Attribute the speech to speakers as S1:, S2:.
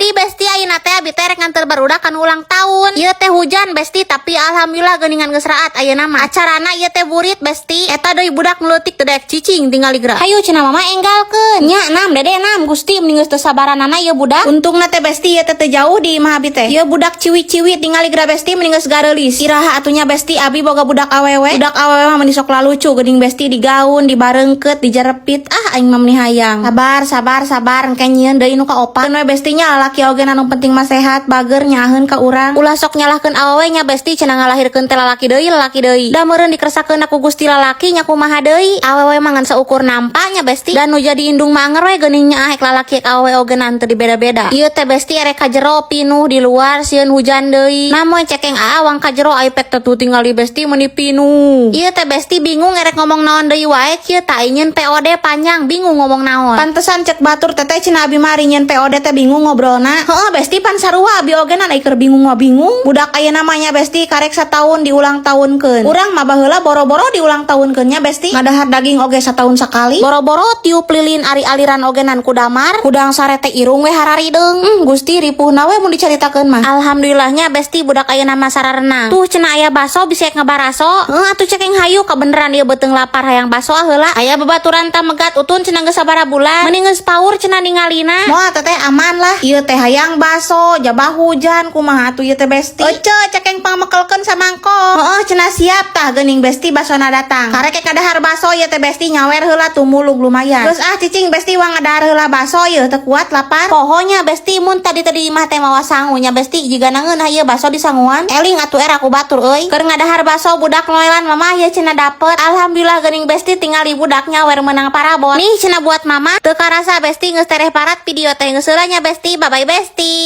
S1: Jadi Besti, ayeuna teh abi teh rek nganter barudak kan ulang tahun. Ieu teh hujan, Besti, tapi alhamdulillah geuningan geus raat ayeuna mah. Acarana ieu teh burit, Besti. Eta deui budak nu leutik teu daek cicing tinggal geura. Hayu cenah Mama, enggalkeun. Nya nam Dede nam, Gusti, mending geus teu sabaranana ieu budak. Untungna teh, Besti, ieu teh teu jauh di imah abi teh. Ieu budak ciwi-ciwi tinggal geura, Besti, mending geus gareulis. Iraha atunya, Besti, abi boga budak awewe. Budak awewe mah meni sok lucu geuning, Besti, digaun, dibarengkeut, dijerepit. Ah, aing mah meni hayang. Sabar, sabar, sabar, engke nyieun deui nu kaopat. Keun we, Besti, nya, lalaki oge nu penting mah sehat, bager, nyaaheun ka urang. Ulah sok nyalahkeun awewe nya, Besti, cenah ngalahirkeun teh lalaki deui, lalaki deui. Da meureun dikersakeun ku Gusti lalaki nya, kumaha deui. Awewe mah ngan saukur nampa nya, Besti. Dan nu jadi indung mah anger we geuning nya, ahek lalaki awewe oge teu dibeda-beda. Ieu teh, Besti, erek ka jero pinuh di luar, sieun hujan deui. Namun cekeng awang ka jero ai pek teh tinggali, Besti, meuni pinuh. Ieu teh, Besti, bingung erek ngomong naon deui wae kieu tah, nyieun POD panjang, bingung ngomong naon.
S2: Pantesan cek batur, "Teteh," cenah, "abi mah ari nyieun POD teh bingung ngobrolna." Heeh, Besti, pan sarua abi oge na keur bingung mah bingung. Budak ayeuna mah nya, Besti, karek sataun diulang tahunkeun. Urang mah baheula boro-boro diulang tahunkeun nya, Besti. Ngadahar daging oge sataun sakali.
S1: Boro-boro tiup lilin, ari aliran oge nan kudamar. Hudang sare teh irung we hararideng.
S2: Gusti, ripuhna we mun dicaritakeun mah.
S1: Alhamdulillahnya, Besti, budak ayeuna mah sararenang. Tuh cenah aya baso, bisa ngebaraso. Heuh atuh cekeng, hayu, kebeneran ieu beuteung lapar hayang baso ah heula. Aya babaturan tah megat utun cenah geus sabaraha bulan. Mending geus paur cenah ningalina.
S2: Moal, Teteh, aman lah. Ieu teh hayang baso, jabah hujan, kumaha atuh ieu teh, Besti? Ece cekeng pangmekelkeun samangkok. Heeh cenah, siap tah geuning, Besti, basona datang. Karek kadahar baso ieu teh, Besti, nyawer heula tumulug lumayan. Geus ah cicing, Besti, wang ngadahar heula baso ieu, teu kuat lapar.
S1: Pohonya, Besti, mun tadi tadi imah teh mawa sangu nya, Besti, jiga ngeunah ieu baso di sanguan. Eling atuh era ku batur euy. Keur ngadahar baso budak noelan, "Mama ieu cenah dapet." Alhamdulillah geuning, Besti, tinggal budak nyawer menang parabot. Nih cenah buat Mama. Teu karasa, Besti, geus tereh parat video teh, geus heula nya, Besti. Bye bye, Besti.